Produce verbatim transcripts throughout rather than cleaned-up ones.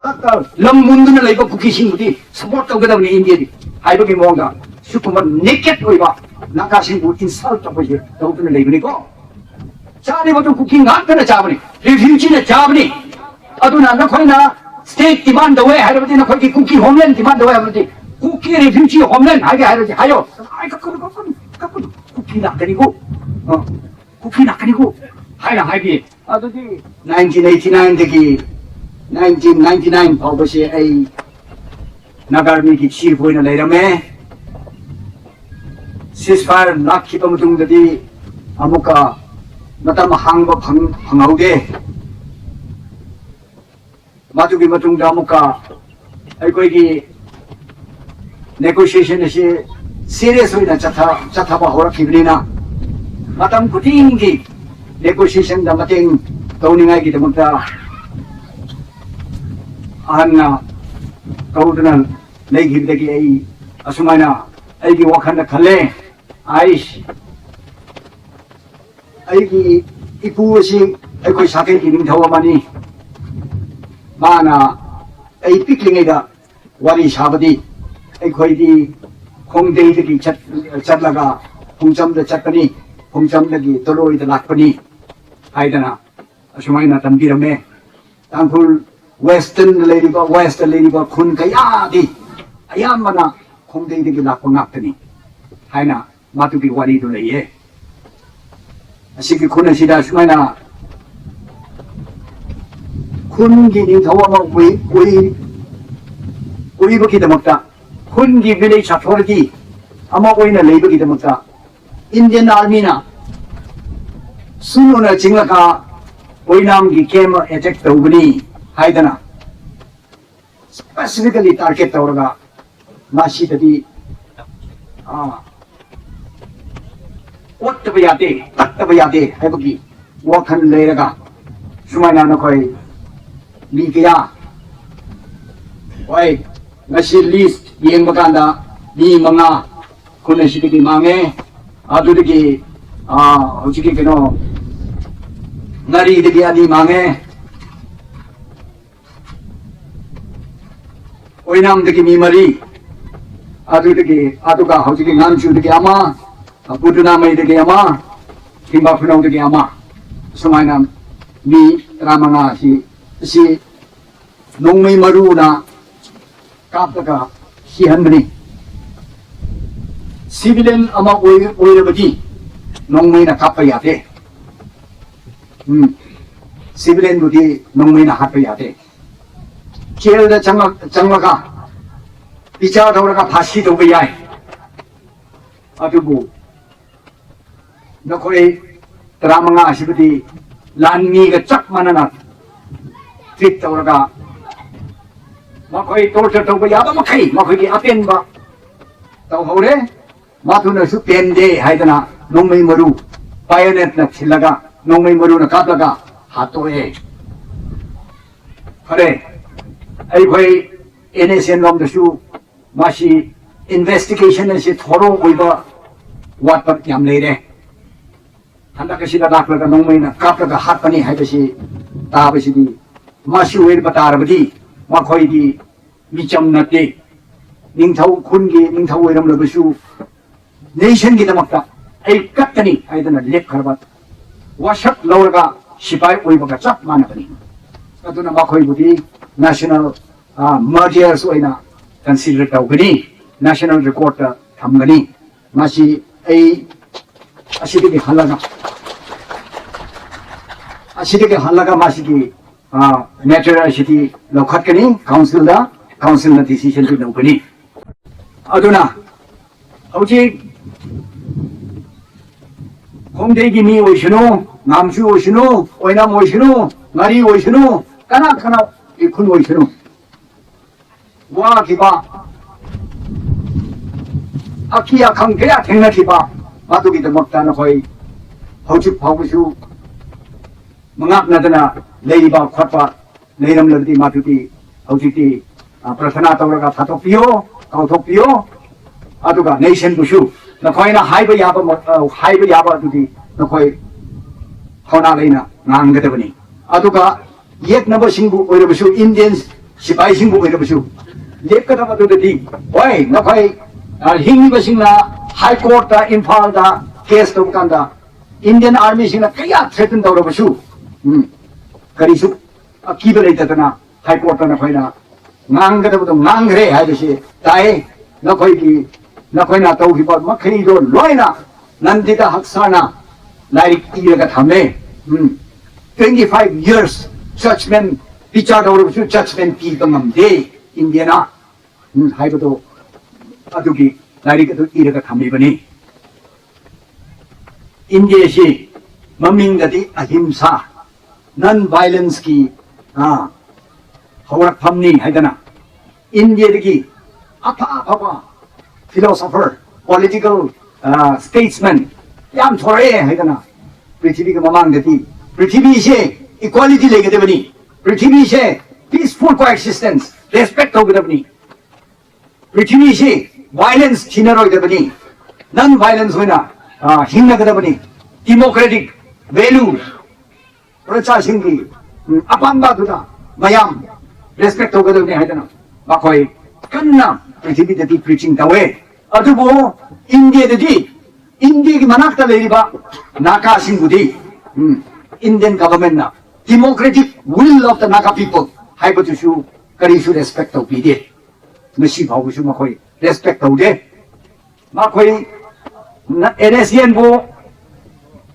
ꯂꯝ ꯃꯨꯟꯗꯨꯅ ꯂꯩꯕ ꯀꯨꯀꯤꯁꯤꯡꯕꯨꯗꯤ ꯁꯄꯣꯔꯠ ꯇꯧꯒꯗꯕꯅꯤ ꯏꯟꯗꯤꯌꯥꯗꯤ ꯍꯥꯏꯕꯒꯤ ꯃꯑꯣꯡꯗ ꯁꯤꯒꯨꯝꯕ ꯅꯦꯀꯦꯠ ꯑꯣꯏꯕ ꯅꯥꯒꯥꯁꯤꯡꯕꯨ ꯏꯟꯁꯜ ꯇꯧꯕꯁꯦ ꯇꯧꯗꯨꯅ ꯂꯩꯕꯅꯤꯀꯣ꯫ ꯆꯥꯔꯤꯕꯗꯨ ꯀꯨꯀꯤ ꯉꯥꯛꯇꯅ ꯆꯥꯕꯅꯤ, ꯔꯤꯐ꯭ꯌꯨꯖꯤꯅ ꯆꯥꯕꯅꯤ꯫ ꯑꯗꯨꯅ ꯅꯈꯣꯏꯅ ꯁ꯭ꯇꯦꯠ ꯗꯤꯃꯥꯟ ꯇꯧꯋꯦ ꯍꯥꯏꯔꯕꯗꯤ, ꯅꯈꯣꯏꯒꯤ ꯀꯨꯀꯤ ꯍꯣꯝꯂꯦꯟ ꯗꯤꯃꯥꯟ ꯇꯧꯋꯦ ꯍꯥꯏꯔꯕꯗꯤ, ꯀꯨꯀꯤ ꯔꯤꯐ꯭ꯌꯨꯖꯤ ꯍꯣꯝꯂꯦꯟ ꯍꯥꯏꯒꯦ ꯍꯥꯏꯔꯗꯤ ꯍꯥꯏꯌꯣ꯫ ꯑꯩ ꯀꯛꯀꯅꯨ, ꯀꯛꯀꯅꯨ, ꯀꯛꯀꯅꯨ, ꯀꯨꯀꯤ ꯂꯥꯛꯀꯅꯤꯀꯣ꯫ ꯑ, ꯀꯨꯀꯤ ꯂꯥꯛꯀꯅꯤꯀꯣ ꯍꯥꯏꯅ ꯍꯥꯏꯕꯤ꯫ ꯑꯗꯨꯗꯤ ꯅꯥꯏꯟꯇꯤꯟ ꯑꯩꯠꯇꯤ ꯅꯥꯏꯟꯗꯒꯤ ꯅꯥꯏꯟꯇꯤꯟ ꯅꯥꯏꯟꯇꯤ ꯅꯥꯏꯟ ꯐꯥꯎꯕꯁꯦ ꯑꯩ ꯅꯥꯒꯥ ꯑꯥꯔꯃꯤꯒꯤ ꯆꯤꯐ ꯑꯣꯏꯅ ꯂꯩꯔꯝꯃꯦ꯫ ꯁꯤꯁ ꯐꯥꯌꯔ ꯂꯥꯛꯈꯤꯕ ꯃꯇꯨꯡꯗꯗꯤ ꯑꯃꯨꯛꯀ ꯃꯇꯝ ꯑꯍꯥꯡꯕ ꯐꯪ-, ꯐꯪꯍꯧꯗꯦ꯫ ꯃꯗꯨꯒꯤ ꯃꯇꯨꯡꯗ ꯑꯃꯨꯛꯀ ꯑꯩꯈꯣꯏꯒꯤ ꯅꯦꯒꯣꯁꯤꯌꯦꯁꯟ ꯑꯁꯤ ꯁꯤꯔꯤꯌꯁ ꯑꯣꯏꯅ ꯆꯠꯊ-, ꯆꯠꯊꯕ ꯍꯧꯔꯛꯈꯤꯕꯅꯤꯅ, ꯃꯇꯝ ꯈꯨꯗꯤꯡꯒꯤ ꯅꯦꯒꯣꯁꯤꯌꯦꯁꯟꯗ ꯃꯇꯦꯡ ꯇꯧꯅꯤꯡꯉꯥꯏꯒꯤꯗꯃꯛꯇ ꯑꯍꯟꯅ ꯀꯧꯗꯨꯅ ꯂꯩꯈꯤꯕꯗꯒꯤ ꯑꯩ ꯑꯁꯨꯃꯥꯏꯅ ꯑꯩꯒꯤ ꯋꯥꯈꯜꯗ ꯈꯜꯂꯦ, ꯑꯩꯁ, ꯑꯩꯒꯤ ꯏꯄꯨ ꯑꯁꯤ ꯑꯩꯈꯣꯏ ꯁꯥꯀꯩꯒꯤ ꯅꯤꯡꯊꯧ ꯑꯃꯅꯤ꯫ ꯃꯥꯅ ꯑꯩ ꯄꯤꯛꯂꯤꯉꯩꯗ ꯋꯥꯔꯤ ꯁꯥꯕꯗꯤ ꯑꯩꯈꯣꯏꯗꯤ ꯈꯣꯡꯗꯩꯗꯒꯤ ꯆꯠ-, ꯆꯠꯂꯒ ꯐꯨꯡꯆꯝꯗ ꯆꯠꯄꯅꯤ, ꯐꯨꯡꯆꯝꯗꯒꯤ ꯗꯣꯂꯣꯏꯗ ꯂꯥꯛꯄꯅꯤ ꯍꯥꯏꯗꯅ ꯑꯁꯨꯃꯥꯏꯅ ꯇꯝꯕꯤꯔꯝꯃꯦ꯫ ꯇꯥꯡꯈꯨꯜ ꯋꯦꯁꯇꯔꯟꯗ ꯂꯩꯔꯤꯕ, ꯋꯦꯁꯇ ꯂꯩꯔꯤꯕ ꯈꯨꯟ ꯀꯌꯥꯗꯤ ꯑꯌꯥꯝꯕꯅ ꯈꯣꯡꯗꯩꯗꯒꯤ ꯂꯥꯛꯄ ꯉꯥꯛꯇꯅꯤ ꯍꯥꯏꯅ ꯃꯗꯨꯒꯤ ꯋꯥꯔꯤꯗꯨ ꯂꯩꯌꯦ꯫ ꯑꯁꯤꯒꯤ ꯈꯨꯟ ꯑꯁꯤꯗ ꯁꯨꯃꯥꯏꯅ ꯈꯨꯟꯒꯤ ꯅꯤꯡꯊꯧ ꯑꯃ ꯑꯣꯏ-, ꯑꯣꯏ-, ꯑꯣꯏꯕꯒꯤꯗꯃꯛꯇ, ꯈꯨꯟꯒꯤ ꯚꯤꯂꯦꯖ ꯑꯊꯣꯔꯤꯇꯤ ꯑꯃ ꯑꯣꯏꯅ ꯂꯩꯕꯒꯤꯗꯃꯛꯇ ꯏꯟꯗꯤꯌꯟ ꯑꯥꯔꯃꯤꯅ ꯁꯨꯅꯨꯅ ꯆꯤꯡꯂꯒ ꯑꯣꯏꯅꯥꯝꯒꯤ ꯀꯦꯝ ꯑꯦꯇꯦꯛ ꯇꯧꯒꯅꯤ ꯍꯥꯏꯗꯅ ꯁ꯭ꯄꯦꯁꯤꯐꯤꯀꯦꯜꯂꯤ ꯇꯥꯔꯒꯦꯠ ꯇꯧꯔꯒ ꯃꯁꯤꯗꯗꯤ, ꯑꯥ, ꯑꯣꯠꯇꯕ ꯌꯥꯗꯦ, ꯇꯠꯇꯕ ꯌꯥꯗꯦ ꯍꯥꯏꯕꯒꯤ ꯋꯥꯈꯜ ꯂꯩꯔꯒ ꯁꯨꯃꯥꯏꯅ ꯅꯈꯣꯏ ꯃꯤ ꯀꯌꯥ, ꯍꯣꯏ, ꯉꯁꯤ ꯂꯤꯁ ꯌꯦꯡꯕ ꯀꯥꯟꯗ ꯃꯤ ꯃꯉꯥ ꯈꯨꯟ ꯑꯁꯤꯗꯒꯤ ꯃꯥꯡꯉꯦ꯫ ꯑꯗꯨꯗꯒꯤ, ꯑꯥ, ꯍꯧꯖꯤꯛꯀꯤ ꯀꯩꯅꯣ ꯉꯥꯔꯤꯗꯒꯤ ꯑꯅꯤ ꯃꯥꯡꯉꯦ꯫ ꯑꯣꯏꯅꯥꯝꯗꯒꯤ ꯃꯤ ꯃꯔꯤ, ꯑꯗꯨꯗꯒꯤ, ꯑꯗꯨꯒ ꯍꯧꯖꯤꯛꯀꯤ ꯉꯥꯡꯆꯨꯗꯒꯤ ꯑꯃ, ꯕꯨꯗꯨꯅꯥꯃꯩꯗꯒꯤ ꯑꯃ, ꯊꯤꯡꯕ ꯈꯨꯅꯧꯗꯒꯤ ꯑꯃ, ꯁꯨꯃꯥꯏꯅ ꯃꯤ ꯇꯔꯥꯃꯉꯥ ꯑꯁꯤ, ꯑꯁꯤ ꯅꯣꯡꯃꯩ ꯃꯔꯨꯅ ꯀꯥꯞꯂꯒ ꯁꯤꯍꯟꯕꯅꯤ꯫ ꯁꯤꯚꯤꯂꯤꯌꯟ ꯑꯃ ꯑꯣꯏ-, ꯑꯣꯏꯔꯕꯗꯤ ꯅꯣꯡꯃꯩꯅ ꯀꯥꯞꯄ ꯌꯥꯗꯦ꯫ ꯎꯝ, ꯁꯤꯚꯤꯂꯤꯌꯟꯕꯨꯗꯤ ꯅꯣꯡꯃꯩꯅ ꯍꯥꯠꯄ ꯌꯥꯗꯦ꯫ ꯖꯦꯜꯗ ꯆꯪꯂ-, ꯆꯪꯂꯒ ꯕꯤꯆꯥꯔ ꯇꯧꯔꯒ ꯐꯥꯁꯤ ꯇꯧꯕ ꯌꯥꯏ꯫ ꯑꯗꯨꯕꯨ ꯅꯈꯣꯏ ꯇꯔꯥꯃꯉꯥ ꯑꯁꯤꯕꯨꯗꯤ ꯂꯥꯟꯃꯤꯒ ꯆꯞ ꯃꯥꯟꯅꯅ ꯇ꯭ꯔꯤꯠ ꯇꯧꯔꯒ ꯃꯈꯣꯏ ꯇꯣꯔꯆꯔ ꯇꯧꯕ ꯌꯥꯕ ꯃꯈꯩ ꯃꯈꯣꯏꯒꯤ ꯑꯄꯦꯟꯕ ꯇꯧꯍꯧꯔꯦ꯫ ꯃꯗꯨꯅꯁꯨ ꯄꯦꯟꯗꯦ ꯍꯥꯏꯗꯅ ꯅꯣꯡꯃꯩ ꯃꯔꯨ ꯕꯥꯌꯣꯅꯦꯠꯅ ꯊꯤꯜꯂꯒ ꯅꯣꯡꯃꯩ ꯃꯔꯨꯅ ꯀꯥꯞꯂꯒ ꯍꯥꯠꯇꯣꯛꯑꯦ꯫ ꯐꯔꯦ, ꯑꯩꯈꯣꯏ ꯑꯦꯟ ꯑꯦꯁ ꯑꯦꯟ ꯂꯣꯝꯗꯁꯨ ꯃꯁꯤ ꯏꯟꯚꯦꯁꯇꯤꯒꯦꯁꯟ ꯑꯁꯤ ꯊꯣꯔꯣ ꯑꯣꯏꯕ ꯋꯥꯠꯄ ꯌꯥꯝ ꯂꯩꯔꯦ꯫ ꯍꯟꯗꯛ ꯑꯁꯤꯗ ꯂꯥꯛꯂꯒ ꯅꯣꯡꯃꯩꯅ ꯀꯥꯞꯂꯒ ꯍꯥꯠꯄꯅꯤ ꯍꯥꯏꯕꯁꯤ ꯇꯥꯕꯁꯤꯗꯤ, ꯃꯁꯤ ꯑꯣꯏꯔꯕ ꯇꯥꯔꯕꯗꯤ ꯃꯈꯣꯏꯗꯤ ꯃꯤꯆꯝ ꯅꯠꯇꯦ꯫ ꯅꯤꯡꯊꯧ ꯈꯨꯟꯒꯤ ꯅꯤꯡꯊꯧ ꯑꯣꯏꯔꯝꯂꯕꯁꯨ ꯅꯦꯁꯟꯒꯤꯗꯃꯛꯇ ꯑꯩ ꯀꯠꯀꯅꯤ ꯍꯥꯏꯗꯅ ꯂꯦꯞꯈ꯭ꯔꯕ ꯋꯥꯁꯛ ꯂꯧꯔꯒ ꯁꯤꯐꯥꯏ ꯑꯣꯏꯕꯒ ꯆꯞ ꯃꯥꯟꯅꯕꯅꯤ꯫ ꯑꯗꯨꯅ ꯃꯈꯣꯏꯕꯨꯗꯤ ꯅꯦꯁꯅꯦꯜ ꯃꯔꯗꯔꯁ ꯑꯣꯏꯅ ꯀꯟꯁꯤꯗꯔ ꯇꯧꯒꯅꯤ, ꯅꯦꯁꯅꯦꯜ ꯔꯦꯀꯣꯔꯗꯇ ꯊꯝꯒꯅꯤ꯫ ꯃꯁꯤ ꯑꯩ ꯑꯁꯤꯗꯒꯤ ꯍꯜꯂꯒ, ꯑꯁꯤꯗꯒꯤ ꯍꯜꯂꯒ ꯃꯁꯤꯒꯤ ꯃꯦꯇꯔ ꯑꯁꯤꯗꯤ ꯂꯧꯈꯠꯀꯅꯤ ꯀꯥꯎꯟꯁꯤꯜꯗ, ꯀꯥꯎꯟꯁꯤꯜꯅ ꯗꯤꯁꯤꯖꯟꯗꯨ ꯂꯧꯒꯅꯤ꯫ ꯑꯗꯨꯅ ꯍꯧꯖꯤꯛ ꯈꯣꯡꯗꯩꯒꯤ ꯃꯤ ꯑꯣꯏꯁꯅꯨ, ꯉꯥꯝꯁꯨ ꯑꯣꯏꯁꯅꯨ, ꯑꯣꯏꯅꯥꯝ ꯑꯣꯏꯁꯅꯨ, ꯉꯥꯔꯤ ꯑꯣꯏꯁꯅꯨ, ꯀꯅꯥ ꯀꯅꯥ ꯏꯈꯨꯟ ꯑꯣꯏꯁꯅꯨ, ꯋꯥꯈꯤꯕ, ꯑꯀꯤ ꯑꯈꯪ ꯀꯌꯥ ꯊꯦꯡꯅꯈꯤꯕ, ꯃꯗꯨꯒꯤꯗꯃꯛꯇ ꯅꯈꯣꯏ ꯍꯧꯖꯤꯛ ꯐꯥꯎꯕꯁꯨ ꯃꯉꯥꯛꯅꯗꯅ ꯂꯩꯔꯤꯕ ꯈꯣꯠꯄ ꯂꯩꯔꯝꯂꯕꯗꯤ ꯃꯗꯨꯗꯤ ꯍꯧꯖꯤꯛꯇꯤ, ꯑ, ꯄ꯭ꯔꯊꯅꯥ ꯇꯧꯔꯒ ꯊꯥꯗꯣꯛꯄꯤꯌꯣ, ꯀꯥꯎꯊꯣꯛꯄꯤꯌꯣ꯫ ꯑꯗꯨꯒ ꯅꯦꯁꯟꯕꯨꯁꯨ ꯅꯈꯣꯏꯅ ꯍꯥꯏꯕ ꯌꯥꯕ ꯃ-, ꯑ, ꯍꯥꯏꯕ ꯌꯥꯕ ꯑꯗꯨꯗꯤ ꯅꯈꯣꯏ ꯊꯧꯅꯥ ꯂꯩꯅ ꯉꯥꯡꯒꯗꯕꯅꯤ꯫ ꯑꯗꯨꯒ ꯌꯦꯛꯅꯕꯁꯤꯡꯕꯨ ꯑꯣꯏꯔꯕꯁꯨ, ꯏꯟꯗꯤꯌꯟ ꯁꯤꯐꯥꯏꯁꯤꯡꯕꯨ ꯑꯣꯏꯔꯕꯁꯨ, ꯂꯦꯞꯀꯗꯕꯗꯨꯗꯗꯤ, ꯍꯣꯏ, ꯅꯈꯣꯏ, ꯑ, ꯍꯤꯡꯉꯤꯕꯁꯤꯡꯅ ꯍꯥꯏ ꯀꯣꯔꯠꯇ, ꯏꯝꯐꯥꯜꯗ ꯀꯦꯁ ꯇꯧꯕ ꯀꯥꯟꯗ, ꯏꯟꯗꯤꯌꯟ ꯑꯥꯔꯃꯤꯁꯤꯡꯅ ꯀꯌꯥ ꯊ꯭ꯔꯦꯇꯟ ꯇꯧꯔꯕꯁꯨ, ꯎꯝ, ꯀꯔꯤꯁꯨ ꯑꯀꯤꯕ ꯂꯩꯇꯗꯅ ꯍꯥꯏ ꯀꯣꯔꯠꯇ ꯅꯈꯣꯏꯅ ꯉꯥꯡꯒꯗꯕꯗꯣ ꯉꯥꯡꯈ꯭ꯔꯦ ꯍꯥꯏꯕꯁꯤ ꯇꯥꯏ꯫ ꯅꯈꯣꯏꯒꯤ, ꯅꯈꯣꯏꯅ ꯇꯧꯈꯤꯕ ꯃꯈꯩꯗꯣ ꯂꯣꯏꯅ ꯅꯟꯗꯤꯇꯥ ꯍꯛꯁꯥꯅ ꯂꯥꯏꯔꯤꯛ ꯏꯔꯒ ꯊꯝꯃꯦ꯫ ꯎꯝ꯫ Twenty five years judgment, ꯕꯤꯆꯥꯔ ꯇꯧꯔꯕꯁꯨ ꯖꯁꯃꯦꯟ ꯄꯤꯕ ꯉꯝꯗꯦ ꯏꯟꯗꯤꯌꯥꯅ꯫ ꯎꯝ, ꯍꯥꯏꯕꯗꯣ ꯑꯗꯨꯒꯤ ꯂꯥꯏꯔꯤꯛ ꯑꯗꯨ ꯏꯔꯒ ꯊꯝꯂꯤꯕꯅꯤ꯫ ꯏꯟꯗꯤꯌꯥꯁꯤ ꯃꯃꯤꯡꯗꯗꯤ ꯑꯍꯤꯝꯁꯥ, ꯅꯟ ꯚꯥꯏꯂꯦꯟꯁꯀꯤ, ꯑ, ꯍꯧꯔꯛꯐꯝꯅꯤ ꯍꯥꯏꯗꯅ ꯏꯟꯗꯤꯌꯥꯗꯒꯤ ꯑꯐ ꯑꯐꯕ ꯐꯤꯂꯣꯁꯣꯐꯔ, ꯄꯣꯂꯤꯇꯤꯀꯦꯜ, ꯑ, ꯁ꯭ꯇꯦꯠꯁꯃꯦꯟ ꯌꯥꯝ ꯊꯣꯔꯛꯑꯦ ꯍꯥꯏꯗꯅ ꯄ꯭ꯔꯤꯊꯤꯕꯤꯒꯤ ꯃꯃꯥꯡꯗꯗꯤ ꯄ꯭ꯔꯤꯊꯤꯕꯤꯁꯦ ꯏꯀ꯭ꯋꯥꯂꯤꯇꯤ ꯂꯩꯒꯗꯕꯅꯤ, ꯄ꯭ꯔꯤꯊꯤꯕꯤꯁꯦ ꯄꯤꯁꯐꯨꯜ ꯀꯣꯑꯦꯛꯁꯤꯁꯇꯦꯟꯁ ꯔꯦꯁꯄꯦꯛ ꯇꯧꯒꯗꯕꯅꯤ, ꯄ꯭ꯔꯤꯊꯤꯕꯤꯁꯤ ꯚꯥꯏꯂꯦꯟꯁ ꯊꯤꯅꯔꯣꯏꯗꯕꯅꯤ, ꯅꯟ ꯚꯥꯏꯂꯦꯟꯁ ꯑꯣꯏꯅ, ꯑ, ꯍꯤꯡꯅꯒꯗꯕꯅꯤ, ꯗꯤꯃꯣꯀ꯭ꯔꯦꯇꯤꯛ ꯚꯦꯂꯨ, ꯄ꯭ꯔꯖꯥꯁꯤꯡꯒꯤ, ꯎꯝ, ꯑꯄꯥꯝꯕ ꯑꯗꯨꯗ ꯃꯌꯥꯝ ꯔꯦꯁꯄꯦꯛ ꯇꯧꯒꯗꯕꯅꯤ ꯍꯥꯏꯗꯅ ꯃꯈꯣꯏ ꯀꯟꯅ ꯄ꯭ꯔꯤꯊꯤꯕꯤꯗꯗꯤ ꯄ꯭ꯔꯤꯆꯤꯡ ꯇꯧꯋꯦ꯫ ꯑꯗꯨꯕꯨ ꯏꯟꯗꯤꯌꯥꯗꯗꯤ ꯏꯟꯗꯤꯌꯥꯒꯤ ꯃꯅꯥꯛꯇ ꯂꯩꯔꯤꯕ ꯅꯥꯒꯥꯁꯤꯡꯕꯨꯗꯤ, ꯎꯝ, Indian ꯒꯚꯔꯟꯃꯦꯟꯠꯅ democratic will of the Naga people ꯍꯥꯏꯕꯗꯨꯁꯨ ꯀꯔꯤꯁꯨ ꯔꯦꯁꯄꯦꯛ ꯇꯧꯕꯤꯗꯦ꯫ ꯉꯁꯤ ꯐꯥꯎꯕꯁꯨ ꯃꯈꯣꯏ ꯔꯦꯁꯄꯦꯛ ꯇꯧꯗꯦ꯫ ꯃꯈꯣꯏ ꯑꯦꯟ ꯑꯦꯁ ꯑꯦꯟꯕꯨ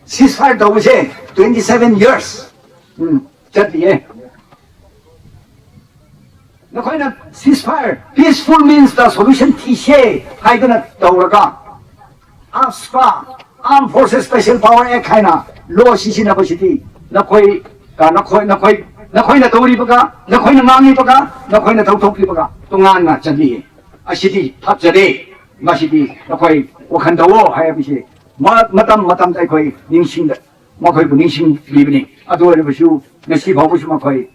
ꯁꯤꯁ ꯐꯥꯏꯌꯔ ꯇꯧꯕꯁꯦ twenty seven years, ꯎꯝ, ꯆꯠꯂꯤꯌꯦ꯫ ꯅꯈꯣꯏꯅ ꯁꯤꯁ ꯐꯥꯏꯌꯔ, ꯄꯤꯁꯐꯨꯜ ꯃꯤꯟꯁꯇ ꯁꯣꯂꯨꯁꯟ ꯊꯤꯁꯦ ꯍꯥꯏꯗꯅ ꯇꯧꯔꯒ, ꯑꯁꯄꯥ, Armed Forces Special Power Act ꯍꯥꯏꯅ ꯂꯣ ꯁꯤꯖꯤꯟꯅꯕꯁꯤꯗꯤ ꯅꯈꯣꯏ, ꯅꯈꯣꯏ, ꯅꯈꯣꯏ, ꯅꯈꯣꯏꯅ ꯇꯧꯔꯤꯕꯒ, ꯅꯈꯣꯏꯅ ꯉꯥꯡꯉꯤꯕꯒ, ꯅꯈꯣꯏꯅ ꯇꯧꯊꯣꯛꯂꯤꯕꯒ ꯇꯣꯉꯥꯟꯅ ꯆꯠꯂꯤ꯫ ꯑꯁꯤꯗꯤ ꯐꯠꯖꯗꯦ꯫ ꯃꯁꯤꯗꯤ ꯅꯈꯣꯏ ꯋꯥꯈꯜ ꯇꯧꯋꯣ ꯍꯥꯏꯕꯁꯤ ꯃ-, ꯃꯇꯝ ꯃꯇꯝꯗ ꯑꯩꯈꯣꯏ ꯅꯤꯡꯁꯤꯡꯗ, ꯃꯈꯣꯏꯕꯨ ꯅꯤꯡꯁꯤꯡꯂꯤꯕꯅꯤ꯫ ꯑꯗꯨ ꯑꯣꯏꯔꯕꯁꯨ ꯉꯁꯤ ꯐꯥꯎꯕꯁꯨ ꯃꯈꯣꯏ,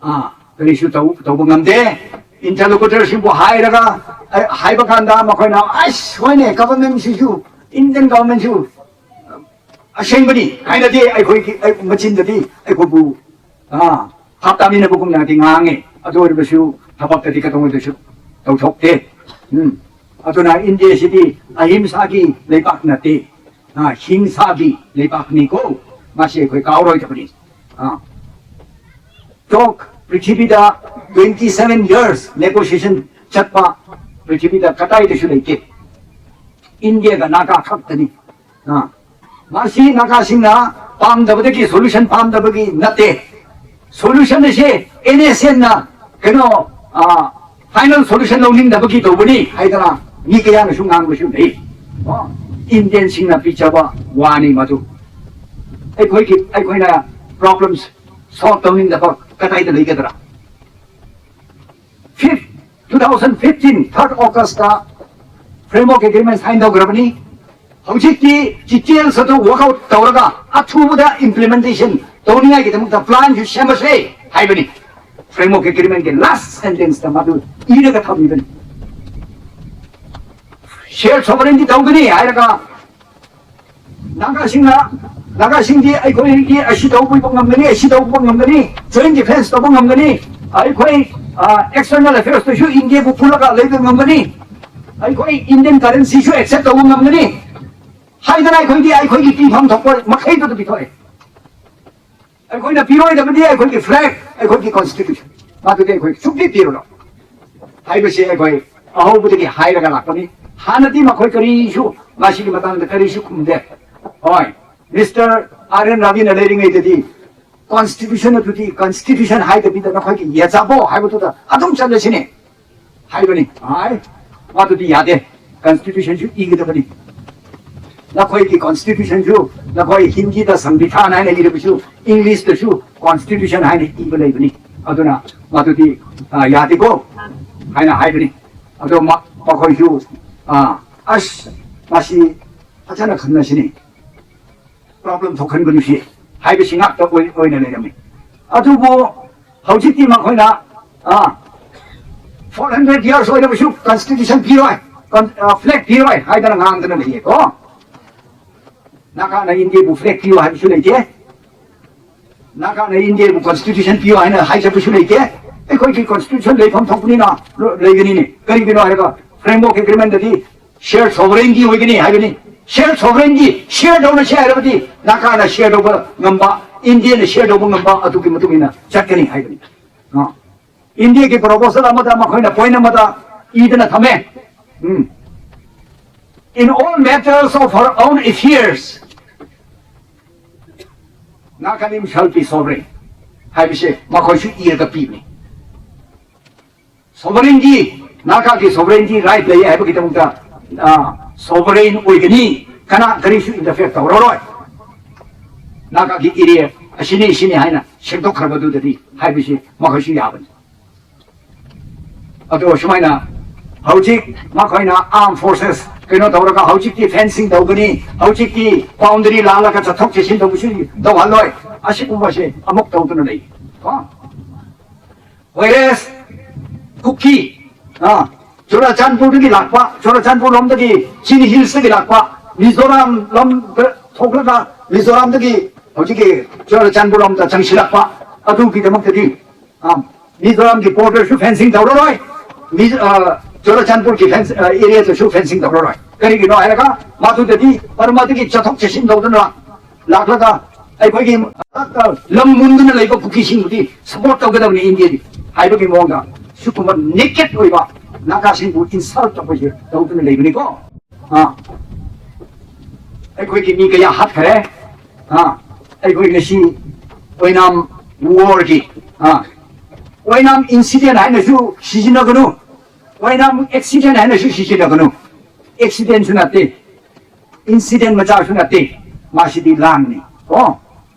ꯑꯥ, ꯀꯔꯤꯁꯨ ꯇꯧ-, ꯇꯧꯕ ꯉꯝꯗꯦ꯫ ꯏꯟꯇꯔꯂꯣꯀꯨꯇꯔꯁꯤꯡꯕꯨ ꯍꯥꯏꯔꯒ, ꯑ, ꯍꯥꯏꯕ ꯀꯥꯟꯗ ꯃꯈꯣꯏꯅ, "ꯑꯁ, ꯍꯣꯏꯅꯦ, ꯒꯚꯔꯟꯃꯦꯟꯠꯁꯤꯁꯨ, ꯏꯟꯗꯤꯌꯟ ꯒꯚꯔꯟꯃꯦꯟꯠꯁꯨ ꯑꯁꯦꯡꯕꯅꯤ" ꯍꯥꯏꯅꯗꯤ ꯑꯩꯈꯣꯏꯒꯤ, ꯑꯩ, ꯃꯆꯤꯟꯗꯗꯤ ꯑꯩꯈꯣꯏꯕꯨ, ꯑꯥ, ꯍꯥꯞꯇꯥꯃꯤꯟꯅꯕꯒꯨꯝꯅꯗꯤ ꯉꯥꯡꯉꯤ꯫ ꯑꯗꯨ ꯑꯣꯏꯔꯕꯁꯨ ꯊꯕꯛꯇꯗꯤ ꯀꯩꯗꯧꯉꯩꯗꯁꯨ ꯇꯧꯊꯣꯛꯇꯦ꯫ ꯎꯝ꯫ ꯑꯗꯨꯅ ꯏꯟꯗꯤꯌꯥꯁꯤꯗꯤ ꯑꯍꯤꯡꯁꯥꯒꯤ ꯂꯩꯕꯥꯛ ꯅꯠꯇꯦ, ꯑ, ꯍꯤꯡꯁꯥꯒꯤ ꯂꯩꯕꯥꯛꯅꯤꯀꯣ꯫ ꯃꯁꯤ ꯑꯩꯈꯣꯏ ꯀꯥꯎꯔꯣꯏꯗꯕꯅꯤ꯫ ꯑ, ꯇꯣꯛ ꯄ꯭ꯔꯤꯊꯤꯕꯤꯗ twenty seven years negotiation ꯆꯠꯄ ꯄ꯭ꯔꯤꯊꯤꯕꯤꯗ ꯀꯗꯥꯏꯗꯁꯨ ꯂꯩꯇꯦ꯫ ꯏꯟꯗꯤꯌꯥꯒ ꯅꯥꯒꯥ ꯈꯛꯇꯅꯤ꯫ ꯑ, ꯃꯁꯤ ꯅꯥꯒꯥꯁꯤꯡꯅ ꯄꯥꯝꯗꯕꯗꯒꯤ, solution ꯄꯥꯝꯗꯕꯒꯤ ꯅꯠꯇꯦ꯫ Solution ꯑꯁꯤ NSCN ꯅ ꯀꯩꯅꯣ, ꯑ, final solution ꯂꯧꯅꯤꯡꯗꯕꯒꯤ ꯇꯧꯕꯅꯤ ꯍꯥꯏꯗꯅ ꯃꯤ ꯀꯌꯥꯅꯁꯨ ꯉꯥꯡꯕꯁꯨ ꯂꯩ꯫ ꯑ, Indian ꯁꯤꯡꯅ ꯄꯤꯖꯕ ꯋꯥꯅꯤ ꯃꯗꯨ꯫ ꯑꯩꯈꯣꯏꯒꯤ, ꯑꯩꯈꯣꯏꯅ problems solve ꯇꯧꯅꯤꯡꯗꯕ ꯀꯗꯥꯏꯗ ꯂꯩꯒꯗ꯭ꯔꯥ? Fifth, two thousand fifteen, third August ꯇ framework agreement sign ꯇꯧꯈ꯭ꯔꯕꯅꯤ꯫ ꯍꯧꯖꯤꯛꯇꯤ details ꯑꯗꯨ work out ꯇꯧꯔꯒ ꯑꯊꯨꯕꯗ implementation ꯇꯧꯅꯤꯡꯉꯥꯏꯒꯤꯗꯃꯛꯇ plan ꯁꯨ ꯁꯦꯝꯃꯁꯦ ꯍꯥꯏꯕꯅꯤ꯫ Framework agreement ꯀꯤ last sentence ꯇ ꯃꯗꯨ ꯏꯔꯒ ꯊꯝꯃꯤꯕꯅꯤ꯫ Shared sovereignty ꯇꯧꯒꯅꯤ ꯍꯥꯏꯔꯒ ꯅꯥꯒꯥꯁꯤꯡꯅ, ꯅꯥꯒꯥꯁꯤꯡꯗꯤ ꯑꯩꯈꯣꯏꯒꯤ ꯑꯁꯤ ꯇꯧꯕ ꯉꯝꯒꯅꯤ, ꯑꯁꯤ ꯇꯧꯕ ꯉꯝꯒꯅꯤ, joint defense ꯇꯧꯕ ꯉꯝꯒꯅꯤ, ꯑꯩꯈꯣꯏ, ꯑ, external affairs ꯇꯁꯨ ꯏꯟꯗꯤꯌꯥꯕꯨ ꯄꯨꯜꯂꯒ ꯂꯩꯕ ꯉꯝꯒꯅꯤ, ꯑꯩꯈꯣꯏ Indian currency ꯁꯨ accept ꯇꯧꯕ ꯉꯝꯒꯅꯤ ꯍꯥꯏꯗꯅ ꯑꯩꯈꯣꯏꯗꯤ ꯑꯩꯈꯣꯏꯒꯤ ꯄꯤꯐꯝ ꯊꯣꯛꯄ ꯃꯈꯩꯗꯨ ꯑꯗꯨꯝ ꯄꯤꯊꯣꯛꯑꯦ꯫ ꯑꯩꯈꯣꯏꯅ ꯄꯤꯔꯣꯏꯗꯕꯗꯤ ꯑꯩꯈꯣꯏꯒꯤ flag, ꯑꯩꯈꯣꯏꯒꯤ constitution, ꯃꯗꯨꯗꯤ ꯑꯩꯈꯣꯏ ꯁꯨꯡꯄꯤ ꯄꯤꯔꯨꯅꯨ ꯍꯥꯏꯕꯁꯤ ꯑꯩꯈꯣꯏ ꯑꯍꯧꯕꯗꯒꯤ ꯍꯥꯏꯔꯒ ꯂꯥꯛꯄꯅꯤ꯫ ꯍꯥꯟꯅꯗꯤ ꯃꯈꯣꯏ ꯀꯔꯤꯁꯨ, ꯃꯁꯤꯒꯤ ꯃꯇꯥꯡꯗ ꯀꯔꯤꯁꯨ ꯈꯨꯝꯗꯦ꯫ ꯍꯣꯏ, Mister R N Ravi ꯅ ꯂꯩꯔꯤꯉꯩꯗꯗꯤ constitution ꯑꯗꯨꯗꯤ constitution ꯍꯥꯏꯗꯕꯤꯗ ꯅꯈꯣꯏꯒꯤ ꯌꯥꯖꯥꯕꯣ ꯍꯥꯏꯕꯗꯨꯗ ꯑꯗꯨꯝ ꯆꯠꯂꯁꯤꯅꯦ ꯍꯥꯏꯕꯅꯤ꯫ ꯍꯥꯏ, ꯃꯗꯨꯗꯤ ꯌꯥꯗꯦ꯫ Constitution ꯁꯨ ꯏꯒꯗꯕꯅꯤ꯫ ꯅꯈꯣꯏꯒꯤ constitution ꯁꯨ, ꯅꯈꯣꯏ ꯍꯤꯟꯗꯤꯗ ꯁꯪꯕꯤꯙꯥꯟ ꯍꯥꯏꯅ ꯏꯔꯕꯁꯨ, English ꯇꯁꯨ constitution ꯍꯥꯏꯅ ꯏꯕ ꯂꯩꯕꯅꯤ꯫ ꯑꯗꯨꯅ ꯃꯗꯨꯗꯤ, ꯑ, ꯌꯥꯗꯦꯀꯣ ꯍꯥꯏꯅ ꯍꯥꯏꯕꯅꯤ꯫ ꯑꯗꯣ ꯃ-, ꯃꯈꯣꯏꯁꯨ, ꯑ, ꯑꯁ, ꯃꯁꯤ ꯐꯖꯅ ꯈꯟꯅꯁꯤꯅꯤ, problem ꯊꯣꯛꯍꯟꯒꯅꯨꯁꯤ ꯍꯥꯏꯕꯁꯤ ꯉꯥꯛꯇ ꯑꯣꯏ-, ꯑꯣꯏꯅ ꯂꯩꯔꯝꯃꯤ꯫ ꯑꯗꯨꯕꯨ ꯍꯧꯖꯤꯛꯇꯤ ꯃꯈꯣꯏꯅ, ꯑ, four hundred years ꯑꯣꯏꯔꯕꯁꯨ constitution ꯄꯤꯔꯣꯏ, con-, ꯑ, flag ꯄꯤꯔꯣꯏ ꯍꯥꯏꯗꯅ ꯉꯥꯡꯗꯅ ꯂꯩꯌꯦꯀꯣ꯫ ꯅꯥꯒꯥꯅ ꯏꯟꯗꯤꯌꯥꯕꯨ flag ꯄꯤꯌꯨ ꯍꯥꯏꯕꯁꯨ ꯂꯩꯇꯦ꯫ ꯅꯥꯒꯥꯅ ꯏꯟꯗꯤꯌꯥꯕꯨ constitution ꯄꯤꯌꯨ ꯍꯥꯏꯅ ꯍꯥꯏꯖꯕꯁꯨ ꯂꯩꯇꯦ꯫ ꯑꯩꯈꯣꯏꯒꯤ ꯀꯣꯟꯁꯇꯤꯇ꯭ꯌꯨꯁꯟ ꯂꯩꯐꯝ ꯊꯣꯛꯄꯅꯤꯅ ꯂꯩꯒꯅꯤꯅꯦ꯫ ꯀꯔꯤꯒꯤꯅꯣ ꯍꯥꯏꯔꯒ, ꯐ꯭ꯔꯦꯝꯋꯔꯛ ꯑꯦꯒ꯭ꯔꯤꯃꯦꯟꯗꯗꯤ ꯁꯤꯌꯔ ꯁꯣꯚꯔꯦꯟꯒꯤ ꯑꯣꯏꯒꯅꯤ ꯍꯥꯏꯕꯅꯤ꯫ ꯁꯤꯌꯔ ꯁꯣꯚꯔꯦꯟꯒꯤ ꯁꯤꯌꯔ ꯇꯧꯅꯁꯦ ꯍꯥꯏꯔꯕꯗꯤ ꯅꯥꯒꯥꯅ ꯁꯤꯌꯔ ꯇꯧꯕ ꯉꯝꯕ, ꯏꯟꯗꯤꯌꯥꯅ ꯁꯤꯌꯔ ꯇꯧꯕ ꯉꯝꯕ, ꯑꯗꯨꯒꯤ ꯃꯇꯨꯡ ꯏꯟꯅ ꯆꯠꯀꯅꯤ ꯍꯥꯏꯕꯅꯤ꯫ ꯑ, ꯏꯟꯗꯤꯌꯥꯒꯤ ꯄ꯭ꯔꯣꯄꯣꯖꯜ ꯑꯃꯗ ꯃꯈꯣꯏꯅ ꯄꯣꯏꯟ ꯑꯃꯗ ꯏꯗꯅ ꯊꯝꯃꯦ꯫ ꯎꯝ꯫ In all matters of her own affairs, Nagalim shall be sovereign ꯍꯥꯏꯕꯁꯦ ꯃꯈꯣꯏꯁꯨ ꯏꯔꯒ ꯄꯤꯕꯅꯤ꯫ ꯁꯣꯚꯔꯦꯟꯒꯤ, ꯅꯥꯒꯥꯒꯤ ꯁꯣꯚꯔꯦꯟꯒꯤ ꯔꯥꯏꯠ ꯂꯩ ꯍꯥꯏꯕꯒꯤꯗꯃꯛꯇ ꯁꯣꯚꯔꯦꯟ ꯑꯣꯏꯒꯅꯤ, ꯀꯅꯥ ꯀꯔꯤꯁꯨ ꯏꯟꯇꯔꯐꯤꯌꯔ ꯇꯧꯔꯔꯣꯏ꯫ ꯅꯥꯒꯥꯒꯤ ꯑꯦꯔꯤꯌꯥ ꯑꯁꯤꯅꯤ ꯁꯤꯅꯤ ꯍꯥꯏꯅ ꯁꯦꯝꯗꯣꯛꯈ꯭ꯔꯕꯗꯨꯗꯗꯤ ꯍꯥꯏꯕꯁꯤ ꯃꯈꯣꯏꯁꯨ ꯌꯥꯕꯅꯤ꯫ ꯑꯗꯣ ꯁꯨꯃꯥꯏꯅ ꯍꯧꯖꯤꯛ ꯃꯈꯣꯏꯅ ꯑꯥꯔꯝ ꯐꯣꯔꯁꯦꯁ ꯀꯩꯅꯣ ꯇꯧꯔꯒ ꯍꯧꯖꯤꯛꯇꯤ ꯐꯦꯟꯁꯤꯡ ꯇꯧꯒꯅꯤ, ꯍꯧꯖꯤꯛꯇꯤ ꯕꯥꯎꯟꯗꯔꯤ ꯂꯥꯜꯂꯒ ꯆꯠꯊꯣꯛ ꯆꯠꯁꯤꯟ ꯇꯧꯕꯁꯨ ꯇꯧꯍꯜꯂꯣꯏ, ꯑꯁꯤꯒꯨꯝꯕꯁꯦ ꯑꯃꯨꯛ ꯇꯧꯗꯨꯅ ꯂꯩ꯫ ꯀꯣ? ꯋꯦꯔꯦꯁ ꯀꯨꯀꯤ, ꯑꯥ, ꯆꯨꯔꯥꯆꯥꯟꯄꯨꯔꯗꯒꯤ ꯂꯥꯛꯄ, ꯆꯨꯔꯥꯆꯥꯟꯄꯨꯔ ꯂꯣꯝꯗꯒꯤ, ꯆꯤꯅꯤ ꯍꯤꯜꯁꯇꯒꯤ ꯂꯥꯛꯄ, ꯃꯤꯖꯣꯔꯥꯝ ꯂꯣꯝꯗ ꯊꯣꯛꯂꯒ ꯃꯤꯖꯣꯔꯥꯝꯗꯒꯤ ꯍꯧꯖꯤꯛꯀꯤ ꯆꯨꯔꯥꯆꯥꯟꯄꯨꯔ ꯂꯣꯝꯗ ꯆꯪꯁꯤꯜꯂꯛꯄ, ꯑꯗꯨꯒꯤꯗꯃꯛꯇꯗꯤ, ꯑꯥ, ꯃꯤꯖꯣꯔꯥꯝꯒꯤ ꯕꯣꯔꯗꯔꯁꯨ ꯐꯦꯟꯁꯤꯡ ꯇꯧꯔꯔꯣꯏ, ꯃꯤ-, ꯑꯥ, ꯆꯨꯔꯥꯆꯥꯟꯄꯨꯔꯒꯤ ꯐꯦꯟꯁ, ꯑꯥ, ꯑꯦꯔꯤꯌꯥꯗꯁꯨ ꯐꯦꯟꯁꯤꯡ ꯇꯧꯔꯔꯣꯏ꯫ ꯀꯔꯤꯒꯤꯅꯣ ꯍꯥꯏꯔꯒ, ꯃꯗꯨꯗꯗꯤ ꯕꯔꯃꯥꯗꯒꯤ ꯆꯠꯊꯣꯛ ꯆꯠꯁꯤꯟ ꯇꯧꯗꯨꯅ ꯂꯥꯛꯂꯒ ꯑꯩꯈꯣꯏꯒꯤ ꯂꯝ ꯃꯨꯟꯗꯨꯅ ꯂꯩꯕ ꯀꯨꯀꯤꯁꯤꯡꯕꯨꯗꯤ ꯁꯄꯣꯔꯠ ꯇꯧꯒꯗꯕꯅꯤ ꯏꯟꯗꯤꯌꯥꯗꯤ ꯍꯥꯏꯕꯒꯤ ꯃꯑꯣꯡꯗ ꯁꯤꯒꯨꯝꯕ ꯅꯦꯀꯦꯠ ꯑꯣꯏꯕ ꯅꯥꯒꯥꯁꯤꯡꯕꯨ ꯏꯟꯁꯜꯠ ꯇꯧꯕꯁꯦ ꯇꯧꯗꯨꯅ ꯂꯩꯕꯅꯤꯀꯣ꯫ ꯑꯥ, ꯑꯩꯈꯣꯏꯒꯤ ꯃꯤ ꯀꯌꯥ ꯍꯥꯠꯈꯔꯦ꯫ ꯑꯥ, ꯑꯩꯈꯣꯏ ꯉꯁꯤ ꯑꯣꯏꯅꯥꯝ ꯋꯥꯔꯒꯤ, ꯑꯥ, ꯑꯣꯏꯅꯥꯝ ꯏꯟꯁꯤꯗꯦꯟ ꯍꯥꯏꯅꯁꯨ ꯁꯤꯖꯤꯟꯅꯒꯅꯨ, ꯑꯣꯏꯅꯥꯝ ꯑꯦꯛꯁꯤꯗꯦꯟ ꯍꯥꯏꯅꯁꯨ ꯁꯤꯖꯤꯟꯅꯒꯅꯨ꯫ ꯑꯦꯛꯁꯤꯗꯦꯟꯁꯨ ꯅꯠꯇꯦ, ꯏꯟꯁꯤꯗꯦꯟ ꯃꯆꯥꯁꯨ ꯅꯠꯇꯦ, ꯃꯁꯤꯗꯤ ꯂꯥꯟꯅꯤ꯫ ꯑꯣ,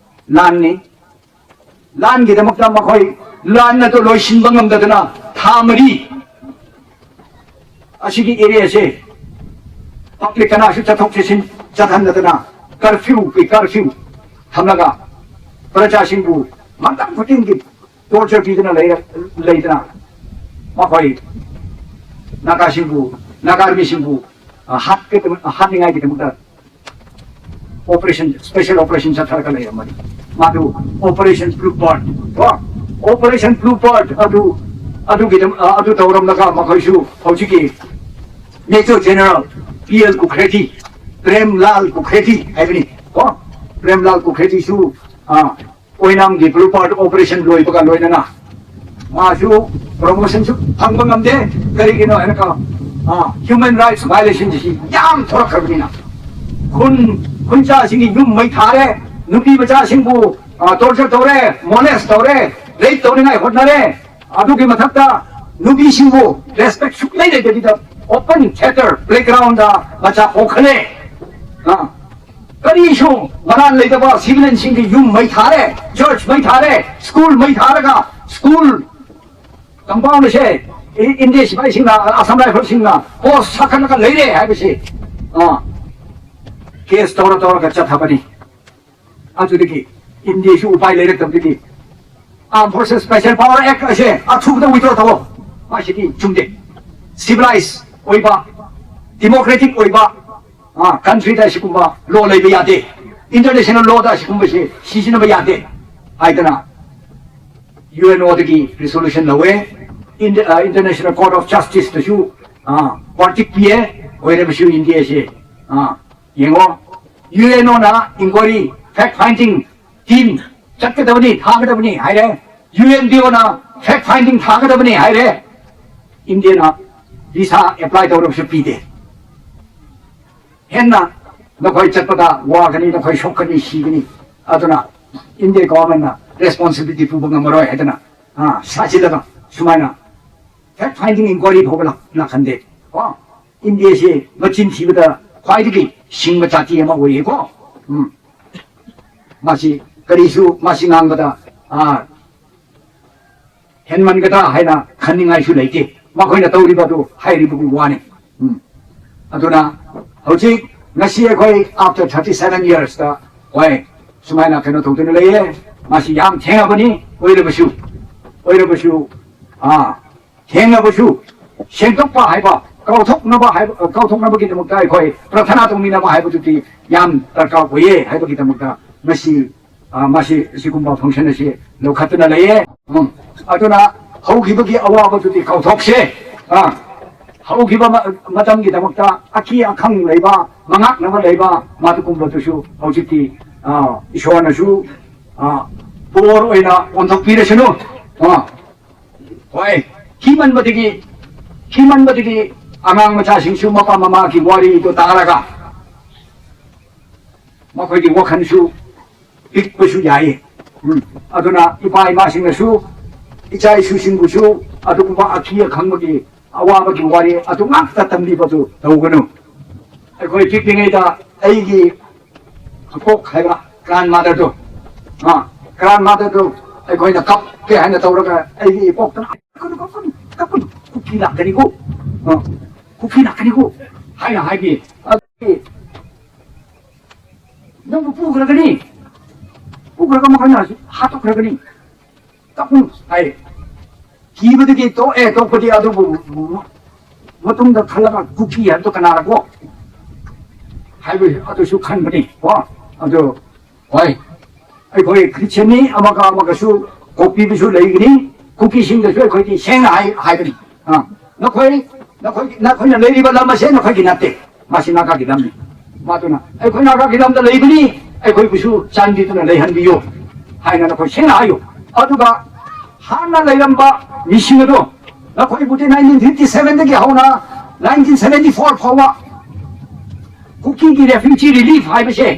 ꯂꯥꯟꯅꯤ꯫ ꯂꯥꯟꯒꯤꯗꯃꯛꯇ ꯃꯈꯣꯏ ꯂꯥꯟ ꯑꯗꯨ ꯂꯣꯏꯁꯤꯟꯕ ꯉꯝꯗꯗꯅ ꯊꯥ ꯃꯔꯤ ꯑꯁꯤꯒꯤ ꯑꯦꯔꯤꯌꯥꯁꯦ ꯄꯕ꯭ꯂꯤꯛ ꯀꯅꯥꯁꯨ ꯆꯠꯊꯣꯛ ꯆꯠꯁꯤꯟ ꯆꯠꯍꯟꯗꯗꯅ ꯀꯔꯐ꯭ꯌꯨ, ꯀꯔꯐ꯭ꯌꯨ ꯊꯝꯂꯒ ꯄ꯭ꯔꯖꯥꯁꯤꯡꯕꯨ ꯃꯇꯝ ꯈꯨꯗꯤꯡꯒꯤ ꯇꯣꯔꯆꯔ ꯄꯤꯗꯨꯅ ꯂꯩꯔ-, ꯂꯩꯗꯅ ꯃꯈꯣꯏ ꯅꯥꯒꯥꯁꯤꯡꯕꯨ, ꯅꯥꯒꯥ ꯑꯥꯔꯃꯤꯁꯤꯡꯕꯨ, ꯑ, ꯍꯥꯠꯀꯗꯕ-, ꯍꯥꯠꯅꯤꯡꯉꯥꯏꯒꯤꯗꯃꯛꯇ ꯑꯣꯄꯔꯦꯁꯟ, ꯁ꯭ꯄꯦꯁꯦꯜ ꯑꯣꯄꯔꯦꯁꯟ ꯆꯠꯊꯔꯒ ꯂꯩꯔꯝꯕꯅꯤ꯫ ꯃꯗꯨ ꯑꯣꯄꯔꯦꯁꯟ ꯕ꯭ꯂꯨ ꯕꯥꯔꯗ ꯀꯣ, Operation Bluebird ꯑꯗꯨ ꯑꯗꯨꯒꯤꯗꯝ ꯑ, ꯑꯗꯨ ꯇꯧꯔꯝꯂꯒ ꯃꯈꯣꯏꯁꯨ ꯍꯧꯖꯤꯛꯀꯤ Major General P L Kukredi, ꯄ꯭ꯔꯦꯝꯂꯥꯜ ꯀꯨꯈ꯭ꯔꯦꯗꯤ ꯍꯥꯏꯕꯅꯤ ꯀꯣ, ꯄ꯭ꯔꯦꯝꯂꯥꯜ ꯀꯨꯈ꯭ꯔꯦꯗꯤꯁꯨ ꯑ, ꯑꯣꯏꯅꯥꯝꯒꯤ Bluebird Operation ꯂꯣꯏꯕꯒ ꯂꯣꯏꯅꯅ ꯃꯥꯁꯨ promotionꯁꯨ ꯐꯪꯕ ꯉꯝꯗꯦ꯫ ꯀꯔꯤꯒꯤꯅꯣ ꯍꯥꯏꯔꯒ ꯑ, human rights violationꯁꯤ ꯌꯥꯝ ꯊꯣꯔꯛꯈ꯭ꯔꯕꯅꯤꯅ, ꯈꯨꯟ ꯈꯨꯟꯆꯥꯁꯤꯡꯒꯤ ꯌꯨꯝ ꯃꯩ ꯊꯥꯔꯦ, ꯅꯨꯄꯤ ꯃꯆꯥꯁꯤꯡꯕꯨ ꯑ, torture ꯇꯧꯔꯦ, molest ꯇꯧꯔꯦ, rape ꯇꯧꯅꯤꯡꯉꯥꯏ ꯍꯣꯠꯅꯔꯦ꯫ ꯑꯗꯨꯒꯤ ꯃꯊꯛꯇ ꯅꯨꯄꯤꯁꯤꯡꯕꯨ respect ꯁꯨꯛꯂꯩ ꯂꯩꯇꯕꯤꯗ open theater playgroundꯗ ꯃꯆꯥ ꯄꯣꯛꯍꯜꯂꯦ꯫ ꯑ, ꯀꯔꯤꯁꯨ ꯃꯔꯥꯜ ꯂꯩꯇꯕ civilianꯁꯤꯡꯒꯤ ꯌꯨꯝ ꯃꯩ ꯊꯥꯔꯦ, church ꯃꯩ ꯊꯥꯔꯦ, school ꯃꯩ ꯊꯥꯔꯒ school compound ꯑꯁꯦ ꯏ- India ꯁꯤꯐꯥꯏꯁꯤꯡꯅ, Assam Riflesꯁꯤꯡꯅ post ꯁꯥꯈꯠꯂꯒ ꯂꯩꯔꯦ ꯍꯥꯏꯕꯁꯤ ꯑ, case ꯇꯧꯔ ꯇꯧꯔꯒ ꯆꯠꯊꯕꯅꯤ꯫ ꯑꯗꯨꯗꯒꯤ Indiaꯁꯨ ꯎꯄꯥꯏ ꯂꯩꯔꯛꯇꯕꯗꯒꯤ Armed Forces Special Power Act ꯑꯁꯦ ꯑꯊꯨꯕꯗ withdraw ꯇꯧꯑꯣ꯫ ꯃꯁꯤꯗꯤ ꯆꯨꯝꯗꯦ꯫ Civilized ꯑꯣꯏꯕ, democratic ꯑꯣꯏꯕ ꯑ, countryꯗ ꯑꯁꯤꯒꯨꯝꯕ law ꯂꯩꯕ ꯌꯥꯗꯦ꯫ International lawꯗ ꯑꯁꯤꯒꯨꯝꯕꯁꯤ ꯁꯤꯖꯤꯟꯅꯕ ꯌꯥꯗꯦ ꯍꯥꯏꯗꯅ UNOꯗꯒꯤ resolution ꯂꯧꯋꯦ꯫ Inter- ꯑ, International Court of Justiceꯇꯁꯨ ꯑ, verdict ꯄꯤꯌꯦ꯫ ꯑꯣꯏꯔꯕꯁꯨ Indiaꯁꯦ ꯑ, ꯌꯦꯡꯉꯣ, UNOꯅ inquiry, fact finding team ꯆꯠꯀꯗꯕꯅꯤ, ꯊꯥꯒꯗꯕꯅꯤ ꯍꯥꯏꯔꯦ꯫ UNDOꯅ fact finding ꯊꯥꯒꯗꯕꯅꯤ ꯍꯥꯏꯔꯦ꯫ Indiaꯅ visa apply ꯇꯧꯔꯕꯁꯨ ꯄꯤꯗꯦ꯫ ꯍꯦꯟꯅ ꯅꯈꯣꯏ ꯆꯠꯄꯗ ꯋꯥꯒꯅꯤ, ꯅꯈꯣꯏ ꯁꯣꯛꯀꯅꯤ, ꯁꯤꯒꯅꯤ꯫ ꯑꯗꯨꯅ India governmentꯅ responsibility ꯄꯨꯕ ꯉꯝꯃꯔꯣꯏ ꯍꯥꯏꯗꯅ ꯑ, ꯁꯥꯖꯤꯜꯂꯒ ꯁꯨꯃꯥꯏꯅ fact finding inquiry ꯐꯥꯎꯕ ꯂꯥꯛ- ꯂꯥꯛꯍꯟꯗꯦ꯫ ꯀꯣ, Indiaꯁꯤ ꯃꯆꯤꯟ ꯊꯤꯕꯗ ꯈ꯭ꯋꯥꯏꯗꯒꯤ ꯁꯤꯡꯕ ꯖꯥꯇꯤ ꯑꯃ ꯑꯣꯏꯌꯦꯀꯣ꯫ ꯎꯝ꯫ ꯃꯁꯤ ꯀꯔꯤꯁꯨ ꯃꯁꯤ ꯉꯥꯡꯕꯗ ꯑ, ꯍꯦꯟꯃꯟꯒꯗ꯭ꯔꯥ ꯍꯥꯏꯅ ꯈꯟꯅꯤꯡꯉꯥꯏꯁꯨ ꯂꯩꯇꯦ꯫ ꯃꯈꯣꯏꯅ ꯇꯧꯔꯤꯕ ꯑꯗꯨ ꯍꯥꯏꯔꯤꯕꯒꯤ ꯋꯥꯅꯤ꯫ ꯎꯝ꯫ ꯑꯗꯨꯅ ꯍꯧꯖꯤꯛ ꯉꯁꯤ ꯑꯩꯈꯣꯏ after thirty seven yearsꯇ, ꯍꯣꯏ, ꯁꯨꯃꯥꯏꯅ ꯀꯩꯅꯣ ꯇꯧꯗꯨꯅ ꯂꯩꯌꯦ꯫ ꯃꯁꯤ ꯌꯥꯝ ꯊꯦꯡꯉꯕꯅꯤ꯫ ꯑꯣꯏꯔꯕꯁꯨ, ꯑꯣꯏꯔꯕꯁꯨ ꯑꯥ, ꯊꯦꯡꯉꯕꯁꯨ ꯁꯦꯡꯗꯣꯛꯄ ꯍꯥꯏꯕ, ꯀꯥꯎꯊꯣꯛꯅꯕ ꯍꯥꯏꯕ, ꯀꯥꯎꯊꯣꯛꯅꯕꯒꯤꯗꯃꯛꯇ ꯑꯩꯈꯣꯏ ꯄ꯭ꯔꯥꯊꯅꯥ ꯇꯧꯃꯤꯟꯅꯕ ꯍꯥꯏꯕꯗꯨꯗꯤ ꯌꯥꯝ ꯗꯔꯀꯥꯔ ꯑꯣꯏꯌꯦ ꯍꯥꯏꯕꯒꯤꯗꯃꯛꯇ ꯉꯁꯤ ꯑ, ꯃꯁꯤ, ꯁꯤꯒꯨꯝꯕ function ꯑꯁꯤ ꯂꯧꯈꯠꯇꯨꯅ ꯂꯩꯌꯦ꯫ ꯎꯝ꯫ ꯑꯗꯨꯅ ꯍꯧꯈꯤꯕꯒꯤ ꯑꯋꯥꯕꯗꯨꯗꯤ ꯀꯥꯎꯊꯣꯛꯁꯦ꯫ ꯑ, ꯍꯧꯈꯤꯕ ꯃ-, ꯃꯇꯝꯒꯤꯗꯃꯛꯇ ꯑꯀꯤ ꯑꯈꯪ ꯂꯩꯕ, ꯃꯉꯥꯛꯅꯕ ꯂꯩꯕ, ꯃꯗꯨꯒꯨꯝꯕꯗꯨꯁꯨ ꯍꯧꯖꯤꯛꯇꯤ, ꯑ, ꯏꯁꯣꯔꯅꯁꯨ, ꯑ, ꯕꯣꯔ ꯑꯣꯏꯅ ꯑꯣꯟꯊꯣꯛꯄꯤꯔꯁꯅꯨ꯫ ꯑ, ꯍꯣꯏ, ꯀꯤꯃꯟꯕꯗꯒꯤ, ꯀꯤꯃꯟꯕꯗꯒꯤ ꯑꯉꯥꯡ ꯃꯆꯥꯁꯤꯡꯁꯨ ꯃꯄꯥ ꯃꯃꯥꯒꯤ ꯋꯥꯔꯤꯗꯣ ꯇꯥꯔꯒ ꯃꯈꯣꯏꯒꯤ ꯋꯥꯈꯜꯁꯨ ꯄꯤꯛꯄꯁꯨ ꯌꯥꯏ꯫ ꯎꯝ꯫ ꯑꯗꯨꯅ ꯏꯄꯥ ꯏꯃꯥꯁꯤꯡꯅꯁꯨ ꯏꯆꯥ ꯏꯁꯨꯁꯤꯡꯕꯨꯁꯨ ꯑꯗꯨꯒꯨꯝꯕ ꯑꯀꯤ ꯑꯈꯪꯕꯒꯤ ꯑꯋꯥꯕꯒꯤ ꯋꯥꯔꯤ ꯑꯗꯨ ꯉꯥꯛꯇ ꯇꯝꯕꯤꯕꯗꯨ ꯇꯧꯒꯅꯨ꯫ ꯑꯩꯈꯣꯏ ꯄꯤꯛꯂꯤꯉꯩꯗ ꯑꯩꯒꯤ ꯏꯄꯣꯛ ꯍꯥꯏꯕ grandmotherꯗꯨ, ꯑꯥ, grandmotherꯗꯨ ꯑꯩꯈꯣꯏꯅ ꯀꯞꯀꯦ ꯍꯥꯏꯅ ꯇꯧꯔꯒ ꯑꯩꯒꯤ ꯏꯄꯣꯛꯇꯅ, "ꯀꯞꯀꯅꯨ, ꯀꯞꯀꯅꯨ, ꯀꯞꯀꯅꯨ, ꯀꯨꯀꯤ ꯂꯥꯛꯀꯅꯤꯀꯣ, ꯑꯥ, ꯀꯨꯀꯤ ꯂꯥꯛꯀꯅꯤꯀꯣ" ꯍꯥꯏꯅ ꯍꯥꯏꯕꯤ꯫ ꯑꯗꯨꯗꯤ ꯅꯪꯕꯨ ꯄꯨꯈ꯭ꯔꯒꯅꯤ, ꯄꯨꯈ꯭ꯔꯒ ꯃꯈꯣꯏꯅ ꯍꯥꯠꯇꯣꯛꯈ꯭ꯔꯒꯅꯤ꯫ ꯀꯞꯅꯨ ꯍꯥꯏ꯫ ꯀꯤꯕꯗꯒꯤ ꯇꯣꯛꯑꯦ, ꯇꯣꯛꯄꯗꯤ, ꯑꯗꯨꯕꯨ ꯃꯇꯨꯡꯗ ꯈꯜꯂꯒ ꯀꯨꯀꯤ ꯍꯥꯏꯕꯗꯣ ꯀꯅꯥꯔꯀꯣ ꯍꯥꯏꯕ ꯑꯗꯨꯁꯨ ꯈꯟꯕꯅꯤ ꯀꯣ꯫ ꯑꯗꯨ ꯍꯣꯏ, ꯑꯩꯈꯣꯏ ꯈ꯭ꯔꯤꯁꯇꯤꯌꯥꯟꯅꯤ, ꯑꯃꯒ ꯑꯃꯒꯁꯨ ꯀꯣꯛꯄꯤꯕꯁꯨ ꯂꯩꯒꯅꯤ꯫ ꯀꯨꯀꯤꯁꯤꯡꯗꯁꯨ ꯑꯩꯈꯣꯏꯗꯤ ꯁꯦꯡꯅ ꯍꯥꯏ-, ꯍꯥꯏꯕꯅꯤ꯫ ꯑ, ꯅꯈꯣꯏ, ꯅꯈꯣꯏ, ꯅꯈꯣꯏꯅ ꯂꯩꯔꯤꯕ ꯂꯝ ꯑꯁꯦ ꯅꯈꯣꯏꯒꯤ ꯅꯠꯇꯦ꯫ ꯃꯁꯤ ꯅꯥꯒꯥꯒꯤ ꯂꯝꯅꯤ꯫ ꯃꯗꯨꯅ ꯑꯩꯈꯣꯏ ꯅꯥꯒꯥꯒꯤ ꯂꯝꯗ ꯂꯩꯕꯅꯤ, ꯑꯩꯈꯣꯏꯕꯨꯁꯨ ꯆꯥꯟꯕꯤꯗꯨꯅ ꯂꯩꯍꯟꯕꯤꯌꯨ ꯍꯥꯏꯅ ꯅꯈꯣꯏ ꯁꯦꯡꯅ ꯍꯥꯏꯌꯨ꯫ ꯑꯗꯨꯒ ꯍꯥꯟꯅ ꯂꯩꯔꯝꯕ ꯃꯤꯁꯤꯡ ꯑꯗꯣ, ꯅꯈꯣꯏꯕꯨꯗꯤ nineteen fifty sevenꯗꯒꯤ ꯍꯧꯅ nineteen seventy four ꯐꯥꯎꯕ ꯀꯨꯀꯤꯒꯤ refugee relief ꯍꯥꯏꯕꯁꯦ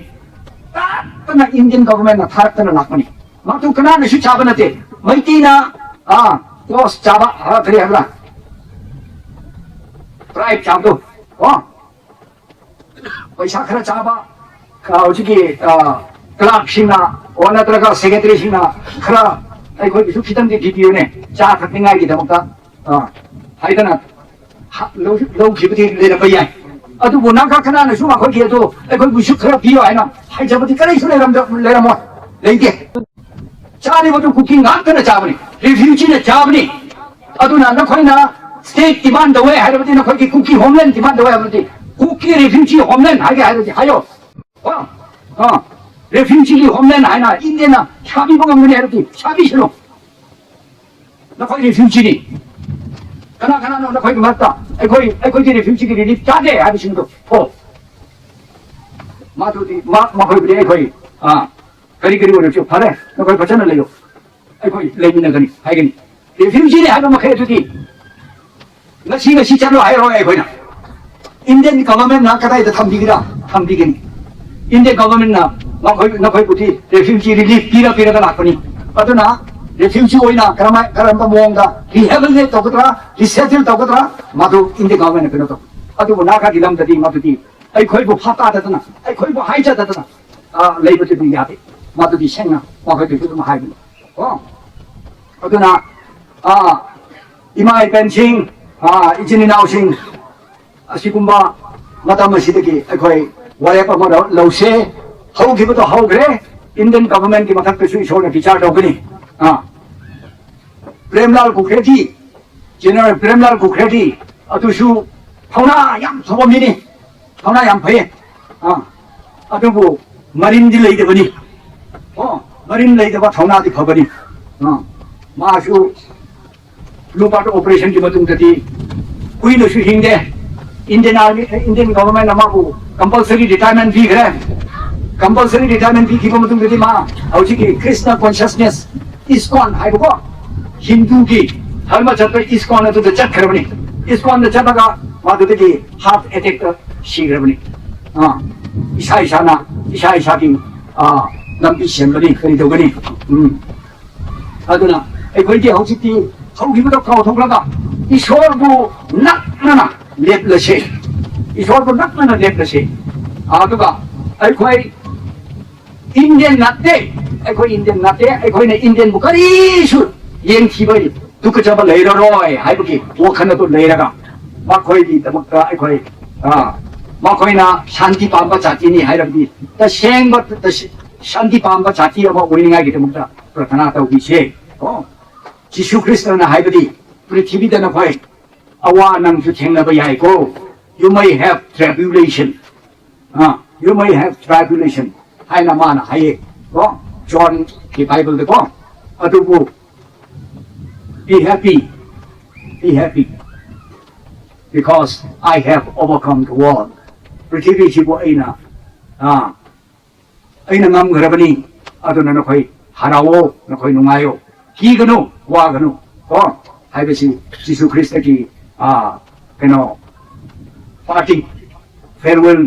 ꯇꯥꯞꯇꯅ Indian governmentꯅ ꯊꯥꯔꯛꯇꯅ ꯂꯥꯛꯄꯅꯤ꯫ ꯃꯗꯨ ꯀꯅꯥꯅꯁꯨ ꯆꯥꯕ ꯅꯠꯇꯦ꯫ ꯃꯩꯇꯩꯅ, ꯑꯥ, ꯀꯣꯁ ꯆꯥꯕ, ꯑꯥ, ꯀꯔꯤ ꯍꯥꯏꯕ꯭ꯔꯥ? Bribe ꯆꯥꯕꯗꯣ, ꯀꯣ? ꯄꯩꯁꯥ ꯈꯔ ꯆꯥꯕ, ꯑꯥ, ꯍꯧꯖꯤꯛꯀꯤ, ꯑꯥ, clerkꯁꯤꯡꯅ, ꯑꯣ, ꯅꯠꯇ꯭ꯔꯒ secretaryꯁꯤꯡꯅ ꯈꯔ ꯑꯩꯈꯣꯏꯒꯤꯁꯨ ꯈꯤꯇꯪꯗꯤ ꯄꯤꯕꯤꯌꯨꯅꯦ, ꯆꯥ ꯊꯛꯅꯤꯡꯉꯥꯏꯒꯤꯗꯃꯛꯇ, ꯑꯥ, ꯍꯥꯏꯗꯅ ꯍ-, ꯂꯧ-, ꯂꯧꯈꯤꯕꯗꯤ ꯂꯩꯔꯝꯕ ꯌꯥꯏ꯫ ꯑꯗꯨꯕꯨ ꯅꯥꯒꯥ ꯀꯅꯥꯅꯁꯨ ꯃꯈꯣꯏꯒꯤ ꯑꯗꯨ ꯑꯩꯈꯣꯏꯕꯨꯁꯨ ꯈꯔ ꯄꯤꯌꯣ ꯍꯥꯏꯅ ꯍꯥꯏꯖꯕꯗꯤ ꯀꯔꯤꯁꯨ ꯂꯩꯔꯝꯗ-, ꯂꯩꯔꯝꯃꯣꯏ, ꯂꯩꯇꯦ꯫ ꯆꯥꯔꯤꯕꯗꯨ ꯀꯨꯀꯤ ꯉꯥꯛꯇꯅ ꯆꯥꯕꯅꯤ, refugeeꯅ ꯆꯥꯕꯅꯤ꯫ ꯑꯗꯨꯅ ꯅꯈꯣꯏꯅ state demand ꯇꯧꯋꯦ ꯍꯥꯏꯔꯕꯗꯤ, ꯅꯈꯣꯏꯒꯤ ꯀꯨꯀꯤ homeland demand ꯇꯧꯋꯦ ꯍꯥꯏꯔꯕꯗꯤ, ꯀꯨꯀꯤ refugee homeland ꯍꯥꯏꯒꯦ ꯍꯥꯏꯔꯗꯤ ꯍꯥꯏꯌꯣ꯫ ꯑ, ꯑ, ꯔꯤꯐ꯭ꯌꯨꯖꯤꯒꯤ ꯍꯣꯝꯂꯦꯟ ꯍꯥꯏꯅ ꯏꯟꯗꯤꯌꯥꯅ ꯁꯥꯕꯤꯕ ꯉꯝꯒꯅꯤ ꯍꯥꯏꯔꯗꯤ ꯁꯥꯕꯤꯁꯅꯨ꯫ ꯅꯈꯣꯏ ꯔꯤꯐ꯭ꯌꯨꯖꯤꯅꯤ꯫ ꯀꯅꯥ ꯀꯅꯥꯅꯣ ꯅꯈꯣꯏꯒꯤ ꯃꯔꯛꯇ ꯑꯩꯈꯣꯏ ꯑꯩꯈꯣꯏꯗꯤ ꯔꯤꯐ꯭ꯌꯨꯖꯤꯒꯤ ꯔꯤꯂꯤꯐ ꯆꯥꯗꯦ ꯍꯥꯏꯕꯁꯤꯡꯗꯣ ꯊꯣꯛ꯫ ꯃꯗꯨꯗꯤ ꯃ- ꯃꯈꯣꯏꯕꯨꯗꯤ ꯑꯩꯈꯣꯏ ꯑꯥ, ꯀꯔꯤ ꯀꯔꯤ ꯑꯣꯏꯔꯁꯨ ꯐꯔꯦ, ꯅꯈꯣꯏ ꯐꯖꯅ ꯂꯩꯌꯨ, ꯑꯩꯈꯣꯏ ꯂꯩꯃꯤꯟꯅꯒꯅꯤ ꯍꯥꯏꯒꯅꯤ꯫ ꯔꯤꯐ꯭ꯌꯨꯖꯤꯅꯤ ꯍꯥꯏꯕ ꯃꯈꯩ ꯑꯗꯨꯗꯤ ꯉꯁꯤ ꯉꯁꯤ ꯆꯠꯂꯣ ꯍꯥꯏꯔꯣꯏ ꯑꯩꯈꯣꯏꯅ꯫ ꯏꯟꯗꯤꯌꯟ ꯒꯚꯔꯟꯃꯦꯟꯠꯅ ꯀꯗꯥꯏꯗ ꯊꯝꯕꯤꯒꯦꯔꯥ? ꯊꯝꯕꯤꯒꯅꯤ꯫ ꯏꯟꯗꯤꯌꯟ ꯒꯚꯔꯟꯃꯦꯟꯠꯅ ꯃꯈꯣꯏ ꯅꯈꯣꯏꯕꯨꯗꯤ ꯔꯤꯐ꯭ꯌꯨꯖꯤ ꯔꯤꯂꯤꯐ ꯄꯤꯔ ꯄꯤꯔꯒ ꯂꯥꯛꯄꯅꯤ꯫ ꯑꯗꯨꯅ ꯔꯤꯐ꯭ꯌꯨꯖꯤ ꯑꯣꯏꯅ ꯀꯔꯝꯍꯥꯏ ꯀꯔꯝꯕ ꯃꯑꯣꯡꯗ ꯔꯤꯍꯦꯕꯤꯂꯤꯇꯦꯠ ꯇꯧꯒꯗ꯭ꯔꯥ, ꯔꯤꯁꯦꯇꯜ ꯇꯧꯒꯗ꯭ꯔꯥ, ꯃꯗꯨ ꯏꯟꯗꯤꯌꯟ ꯒꯚꯔꯟꯃꯦꯟꯠꯅ ꯀꯩꯅꯣ ꯇꯧ꯫ ꯑꯗꯨꯕꯨ ꯅꯥꯒꯥꯒꯤ ꯂꯝꯗꯗꯤ ꯃꯗꯨꯗꯤ ꯑꯩꯈꯣꯏꯕꯨ ꯐꯥ ꯇꯥꯗꯗꯅ, ꯑꯩꯈꯣꯏꯕꯨ ꯍꯥꯏꯖꯗꯗꯅ, ꯑ, ꯂꯩꯕꯗꯨꯗꯤ ꯌꯥꯗꯦ꯫ ꯃꯗꯨꯗꯤ ꯁꯦꯡꯅ ꯃꯈꯣꯏꯗꯁꯨ ꯑꯗꯨꯝ ꯍꯥꯏꯕꯅꯤ꯫ ꯀꯣ? ꯑꯗꯨꯅ, ꯑ, ꯏꯃꯥ ꯏꯕꯦꯟꯁꯤꯡ, ꯑ, ꯏꯆꯤꯟ ꯏꯅꯥꯎꯁꯤꯡ, ꯑꯁꯤꯒꯨꯝꯕ ꯃꯇꯝ ꯑꯁꯤꯗꯒꯤ ꯑꯩꯈꯣꯏ ꯋꯥꯔꯦꯞ ꯑꯃ ꯂꯧ- ꯂꯧꯁꯦ꯫ ꯍꯧꯈꯤꯕꯗꯣ ꯍꯧꯈ꯭ꯔꯦ꯫ ꯏꯟꯗꯤꯌꯟ ꯒꯚꯔꯟꯃꯦꯟꯠꯀꯤ ꯃꯊꯛꯇꯁꯨ ꯏꯁꯣꯔꯅ ꯕꯤꯆꯥꯔ ꯇꯧꯒꯅꯤ꯫ ꯑ, ꯄ꯭ꯔꯦꯝꯂꯥꯜ ꯀꯨꯀꯔꯦꯖꯤ, ꯖꯦꯅꯔꯦꯜ ꯄ꯭ꯔꯦꯝꯂꯥꯜ ꯀꯨꯀꯔꯦꯖꯤ ꯑꯗꯨꯁꯨ ꯊꯧꯅꯥ ꯌꯥꯝ ꯐꯕ ꯃꯤꯅꯤ, ꯊꯧꯅꯥ ꯌꯥꯝ ꯐꯩ꯫ ꯑꯥ, ꯑꯗꯨꯕꯨ ꯃꯔꯤꯟꯗꯤ ꯂꯩꯇꯕꯅꯤ꯫ ꯑꯣ, ꯃꯔꯤꯟ ꯂꯩꯇꯕ ꯊꯧꯅꯥꯗꯤ ꯐꯕꯅꯤ꯫ ꯑꯥ, ꯃꯥꯁꯨ ꯕ꯭ꯂꯨ ꯕꯥꯔꯠ ꯑꯣꯄꯔꯦꯁꯟꯒꯤ ꯃꯇꯨꯡꯗꯗꯤ ꯀꯨꯏꯅꯁꯨ ꯍꯤꯡꯗꯦ꯫ ꯏꯟꯗꯤꯌꯟ ꯑꯥꯔꯃꯤ, ꯏꯟꯗꯤꯌꯟ ꯒꯚꯔꯟꯃꯦꯟꯠꯅ ꯃꯥꯕꯨ ꯀꯝꯄꯜꯁꯔꯤ ꯔꯤꯇꯥꯌꯔꯃꯦꯟꯠ ꯄꯤꯈ꯭ꯔꯦ꯫ ꯀꯝꯄꯜꯁꯔꯤ ꯔꯤꯇꯥꯌꯔꯃꯦꯟꯠ ꯄꯤꯈꯤꯕ ꯃꯇꯨꯡꯗꯗꯤ ꯃꯥ ꯍꯧꯖꯤꯛꯀꯤ ꯀ꯭ꯔꯤꯁꯅ ꯀꯣꯟꯁꯤꯌꯁꯅꯦꯁ ꯏꯁꯀꯣꯟ ꯍꯥꯏꯕꯀꯣ, ꯍꯤꯟꯗꯨꯒꯤ ꯙꯔꯃ ꯆꯠꯄ ꯏꯁꯀꯣꯟ ꯑꯗꯨꯗ ꯆꯠꯈ꯭ꯔꯕꯅꯤ꯫ ꯏꯁꯀꯣꯟꯗ ꯆꯠꯂꯒ ꯃꯗꯨꯗꯒꯤ ꯍꯥꯔꯠ ꯑꯦꯇꯦꯛꯇ ꯁꯤꯈ꯭ꯔꯕꯅꯤ꯫ ꯑꯥ, ꯏꯁꯥ ꯏꯁꯥꯅ ꯏꯁꯥ ꯏꯁꯥꯒꯤ, ꯑꯥ, ꯂꯝꯕꯤ ꯁꯦꯝꯕꯅꯤ, ꯀꯔꯤ ꯇꯧꯒꯅꯤ? ꯎꯝ꯫ ꯑꯗꯨꯅ ꯑꯩꯈꯣꯏꯗꯤ ꯍꯧꯖꯤꯛꯇꯤ ꯍꯧꯈꯤꯕꯗ ꯀꯥꯎꯊꯣꯛꯂꯒ ꯏꯁꯣꯔꯕꯨ ꯅꯛꯅꯅ ꯂꯦꯞꯂꯁꯦ꯫ ꯏꯁꯣꯔꯕꯨ ꯅꯛꯅꯅ ꯂꯦꯞꯂꯁꯦ꯫ ꯑꯗꯨꯒ ꯑꯩꯈꯣꯏ ꯏꯟꯗꯤꯌꯟ ꯅꯠꯇꯦ, ꯑꯩꯈꯣꯏ ꯏꯟꯗꯤꯌꯟ ꯅꯠꯇꯦ, ꯑꯩꯈꯣꯏꯅ ꯏꯟꯗꯤꯌꯟꯕꯨ ꯀꯔꯤꯁꯨ ꯌꯦꯡꯊꯤꯕ, ꯇꯨꯀꯠꯆꯕ ꯂꯩꯔꯔꯣꯏ ꯍꯥꯏꯕꯒꯤ ꯋꯥꯈꯜ ꯑꯗꯨ ꯂꯩꯔꯒ ꯃꯈꯣꯏꯒꯤꯗꯃꯛꯇ ꯑꯩꯈꯣꯏ, ꯑ, ꯃꯈꯣꯏꯅ ꯁꯥꯟꯇꯤ ꯄꯥꯝꯕ ꯖꯥꯇꯤꯅꯤ ꯍꯥꯏꯔꯕꯗꯤ ꯇꯁꯦꯡꯕ ꯇꯁ- ꯁꯥꯟꯇꯤ ꯄꯥꯝꯕ ꯖꯥꯇꯤ ꯑꯃ ꯑꯣꯏꯅꯤꯡꯉꯥꯏꯒꯤꯗꯃꯛꯇ ꯄ꯭ꯔꯊꯅꯥ ꯇꯧꯕꯤꯁꯦ꯫ ꯀꯣ? ꯖꯤꯁꯨ ꯈ꯭ꯔꯤꯁꯇꯅ ꯍꯥꯏꯕꯗꯤ ꯄ꯭ꯔꯤꯊꯤꯕꯤꯗ ꯅꯈꯣꯏ ꯑꯋꯥ ꯅꯪꯁꯨ ꯊꯦꯡꯅꯕ ꯌꯥꯏꯀꯣ꯫ You may have tribulation. ꯑ, you may have tribulation. ꯍꯥꯏꯅ ꯃꯥꯅ ꯍꯥꯏꯌꯦ ꯀꯣ, ꯖꯣꯟꯒꯤ ꯕꯥꯏꯕꯜꯗꯀꯣ꯫ ꯑꯗꯨꯕꯨ, be happy, be happy, because I have overcome the world. ꯄ꯭ꯔꯤꯊꯤꯕꯤꯁꯤꯕꯨ ꯑꯩꯅ ꯑꯥ ꯑꯩꯅ ꯉꯝꯈ꯭ꯔꯕꯅꯤ꯫ ꯑꯗꯨꯅ ꯅꯈꯣꯏ ꯍꯔꯥꯎꯑꯣ, ꯅꯈꯣꯏ ꯅꯨꯡꯉꯥꯏꯌꯣ, ꯀꯤꯒꯅꯨ, ꯋꯥꯒꯅꯨ ꯀꯣ꯫ ꯍꯥꯏꯕꯁꯤ ꯖꯤꯁꯨ ꯈ꯭ꯔꯤꯁꯇꯒꯤ ꯑꯥ ꯀꯩꯅꯣ, ꯄꯥꯔꯇꯤꯡ, ꯐꯦꯔꯋꯦꯜ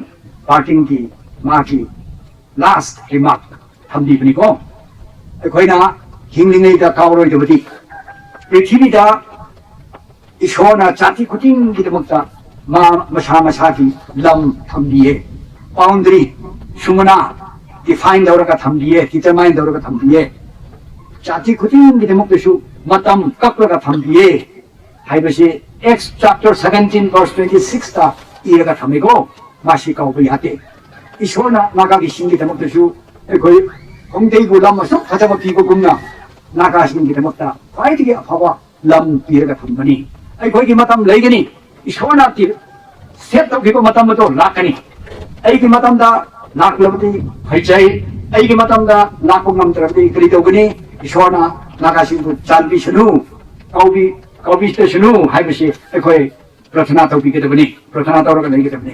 ꯄꯥꯔꯇꯤꯡꯒꯤ ꯃꯥꯒꯤ ꯂꯥꯁ ꯔꯤꯃꯥꯔꯛ ꯊꯝꯕꯤꯕꯅꯤꯀꯣ꯫ ꯑꯩꯈꯣꯏꯅ ꯍꯤꯡꯂꯤꯉꯩꯗ ꯀꯥꯎꯔꯣꯏꯗꯕꯗꯤ, ꯄ꯭ꯔꯤꯊꯤꯕꯤꯗ ꯏꯁꯣꯔꯅ ꯖꯥꯇꯤ ꯈꯨꯗꯤꯡꯒꯤꯗꯃꯛꯇ ꯃꯥ ꯃꯁꯥ ꯃꯁꯥꯒꯤ ꯂꯝ ꯊꯝꯕꯤꯌꯦ꯫ ꯕꯥꯎꯟꯗꯔꯤ ꯁꯨꯃꯅ ꯗꯤꯐꯥꯏꯟ ꯇꯧꯔꯒ ꯊꯝꯕꯤꯌꯦ, ꯗꯤꯇꯔꯃꯥꯏꯟ ꯇꯧꯔꯒ ꯊꯝꯕꯤꯌꯦ꯫ ꯖꯥꯇꯤ ꯈꯨꯗꯤꯡꯒꯤꯗꯃꯛꯇꯁꯨ ꯃꯇꯝ ꯀꯛꯂꯒ ꯊꯝꯕꯤꯌꯦ ꯍꯥꯏꯕꯁꯤ Acts chapter seventeen verse twenty sixꯇ ꯏꯔꯒ ꯊꯝꯃꯤꯀꯣ꯫ ꯃꯁꯤ ꯀꯥꯎꯕ ꯌꯥꯗꯦ꯫ ꯏꯁꯣꯔꯅ ꯅꯥꯒꯥꯒꯤꯁꯤꯡꯒꯤꯗꯃꯛꯇꯁꯨ ꯑꯩꯈꯣꯏ ꯈꯣꯡꯗꯩꯕꯨ ꯂꯝ ꯑꯁꯨꯛ ꯐꯖꯕ ꯄꯤꯕꯒꯨꯝꯅ ꯅꯥꯒꯥꯁꯤꯡꯒꯤꯗꯃꯛꯇ ꯈ꯭ꯋꯥꯏꯗꯒꯤ ꯑꯐꯕ ꯂꯝ ꯄꯤꯔꯒ ꯊꯝꯕꯅꯤ꯫ ꯑꯩꯈꯣꯏꯒꯤ ꯃꯇꯝ ꯂꯩꯒꯅꯤ꯫ ꯏꯁꯣꯔꯅ ꯁꯦꯠ ꯇꯧꯈꯤꯕ ꯃꯇꯝ ꯑꯗꯨ ꯂꯥꯛꯀꯅꯤ꯫ ꯑꯩꯒꯤ ꯃꯇꯝꯗ ꯂꯥꯛꯂꯕꯗꯤ ꯐꯩꯖꯩ, ꯑꯩꯒꯤ ꯃꯇꯝꯗ ꯂꯥꯛꯄ ꯉꯝꯗ꯭ꯔꯕꯗꯤ ꯀꯔꯤ ꯇꯧꯒꯅꯤ? ꯏꯁꯣꯔꯅ ꯅꯥꯒꯥꯁꯤꯡꯕꯨ ꯆꯥꯟꯕꯤꯁꯅꯨ, ꯀꯥꯎꯕꯤ ꯀꯥꯎꯕꯤꯁꯅꯨ ꯍꯥꯏꯕꯁꯤ ꯑꯩꯈꯣꯏ ꯄ꯭ꯔꯊꯅꯥ ꯇꯧꯕꯤꯒꯗꯕꯅꯤ, ꯄ꯭ꯔꯊꯅꯥ ꯇꯧꯔꯒ ꯂꯩꯒꯗꯕꯅꯤ꯫